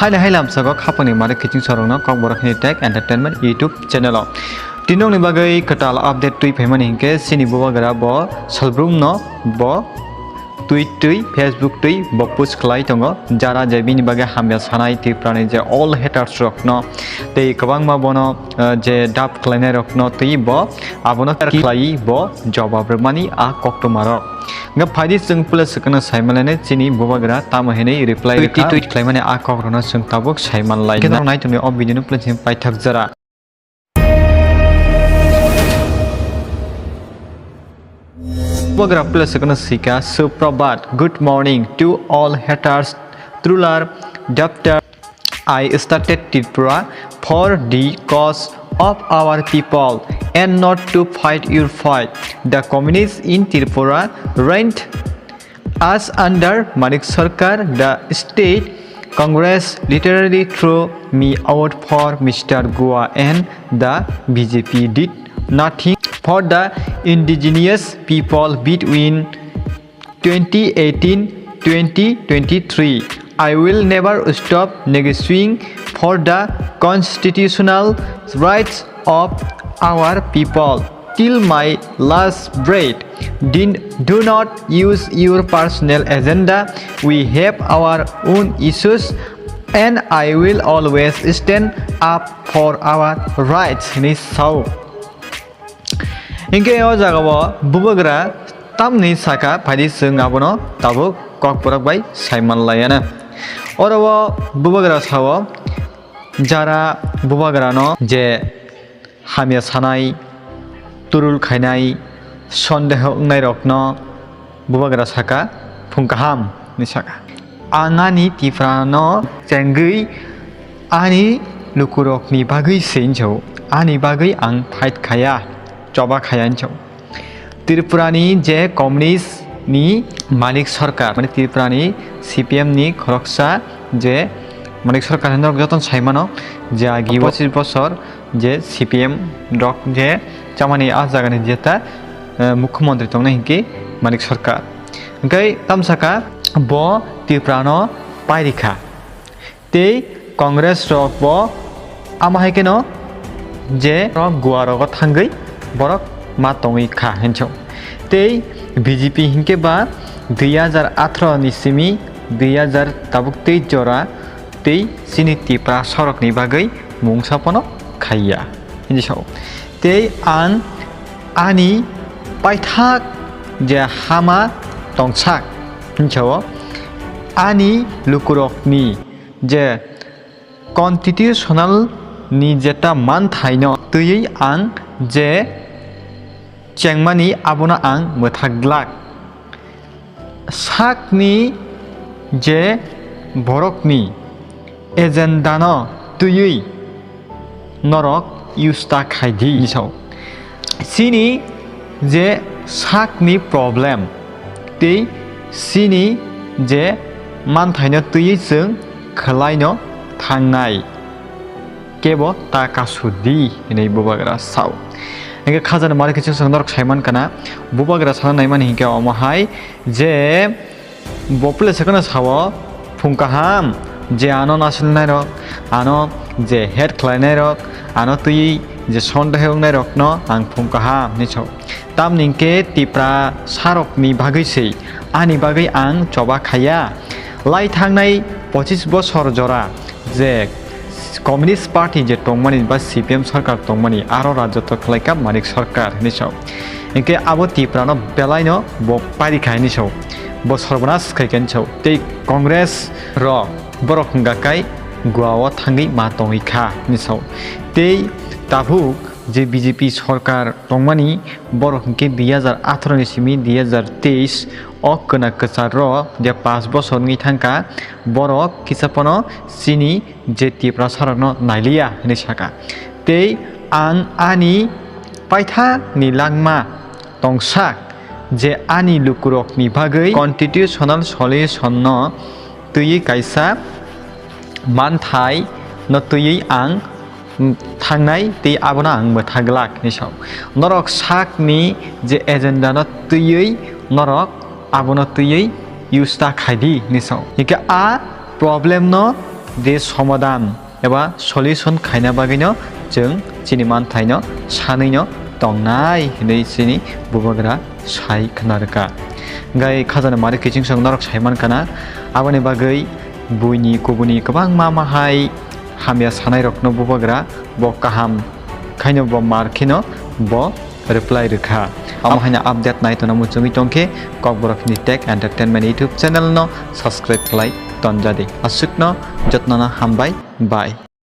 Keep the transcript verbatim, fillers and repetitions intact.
Ani hai lamsago khapangni mare kiching sorokno Kokborok hini Tech Entertainment YouTube channel o. Tinokni bagwi kwtal update twi phaimani hinkhe chini bubagra bo salbrumno bo tweet twi, Facebook twi bo post khlai tongo, jara je bini bagwi hamya sanai Tripurani je all haters rokno tei kwbangma bono, eh, je dap khlainai rokno twi bo abono khlai bo jobab rwmani a koktwma rok. Hwnkhe phaidi chwng pule swkangno saimanlainai chini bubagra tamo hinwi reply rwkha. Tweet khlaimani a kokrokno chwng tabuk saimanlai. Hwnkhe norok nai tongdi o video no pule chini paithak jora. Bubagra pule swkangno swikha, Suprabhat, good morning to all haters, troller, daftar. I started Tripura for the cause of our people and not to fight your fight. The communists in Tripura rent us under Manik Sarkar, the state Congress literally threw me out for Mister Goa and the B J P did nothing for the indigenous people between twenty eighteen twenty twenty-three. I will never stop negotiating for the constitutional rights of our people till my last breath. Din-, do not use your personal agenda. We have our own issues, and I will always stand up for our rights. Hinwi sao. Hinkhe o jagao bubagra tamni saka phaidi chwng abono tabuk kokborok bai saimanlaiya na. Oro o bubagra sao, jara bubagrano je hamya sanai, turul khainai, sondeho wngnai rokno bubagra saka, phung kaham hinwi saka. Ang ani Tiprano chengwi ani lukurokni bagwi se hinjao, ani bagwi ang fight khaya, choba khaya hinjao. Tripurani je communist ni Manik Sarkar, mane Tripurani C P M ni khoroksa je Manik Sarkar hinwi jotono saimano, je agi pochis bosor je C P M rok je chamani a jagani jeta, eh, mukhyamantri tongnai hinkhe Manik Sarkar. Hinkhe tamsaka bo Tripurano pairikha. Tei Congress rok bo ama hai kheno je rok Goa rogo thangwi borok ma tongwi kha hinjao. Tei B J P hinkhe ba dui hajar atharo ni simi dui hajar tabuk tei jora tei chini Tipra sorokni bagwi mungsa pono khaiya hinwi sao. Tei ang ani paithak je hama tongsak hinjao, ani lukurokni je constitutional ni jeta manthaino twiwi ang je chengmani abono ang mwthak glak. Sakni je borokni agenda no twiwi norok use ta khai di hinwi sao. Chini je sakni problem tei chini je manthaino twiwi chwng khwlaino thangnai kebo ta kasu di hinwi bubagra sao. Hinkhe khajani mari khe chwng norok saiman kana, bubagra sana naimani hinkhe omo hai je bo pule sakano sao, phung kaham je ano nasilnai rok, ano je hate khlainai rok, ano twi je sondeho wngnai rokno ang phung kaham hinwi sao. Tamni hinkhe Tipra sarokni bagwi se, ani bagwi ang choba khaya. Lai thangnai pochis bosor jora je Communist Party je tongmani ba C P M sarkar tongmani, aro rajotwo khlaikha Manik sarkar hinwi sao. Hinkhe abo Tiprano belaino bo pairikha hinwi sao, bo sorbonas khaikha hinwi sao. Tei Congress rok borok hwnga kai Goa o thangwi ma tongwi kha hinwi sao. Tei tabuk je B J P sarkar tongmani, borok hinkhe dui hajar atharo ni simi dui hajar teis o kwna kwcharo je pash bosor wngwi thangkha, borok kisa phano chini je Tiprasarokno nailiya hinwi sakha. Tei ang ani paithakni langma tongsak je ani lukurokni bagwi constitutional solution no twiwi kaisa manthai no twiwi ang thangnai tei abono ang mwthak glak hinwi sao. Norok sakni je agenda no twiwi norok abono twiwi use ta khai di hinwi sao. Hinkhe a problem no De somadan eba solution khaina bagwino chwng chini manthaino sanwino tongnai hinwi chini bubagra sai khna rwkha. Gai khajana mari kiching song norok sai mankha na, aboni bagwi buini kubuni kwbangma mahai hamya sanairokno bubagra bo kaham khaino bo mar kheno bo reply rwkha. Amo haino update nai tongna muchungwi tongkhe Kokborok Hindi Tech Entertainment YouTube channel no subscribe khlai tonjadi. Aswkno jotnono hambai, bye.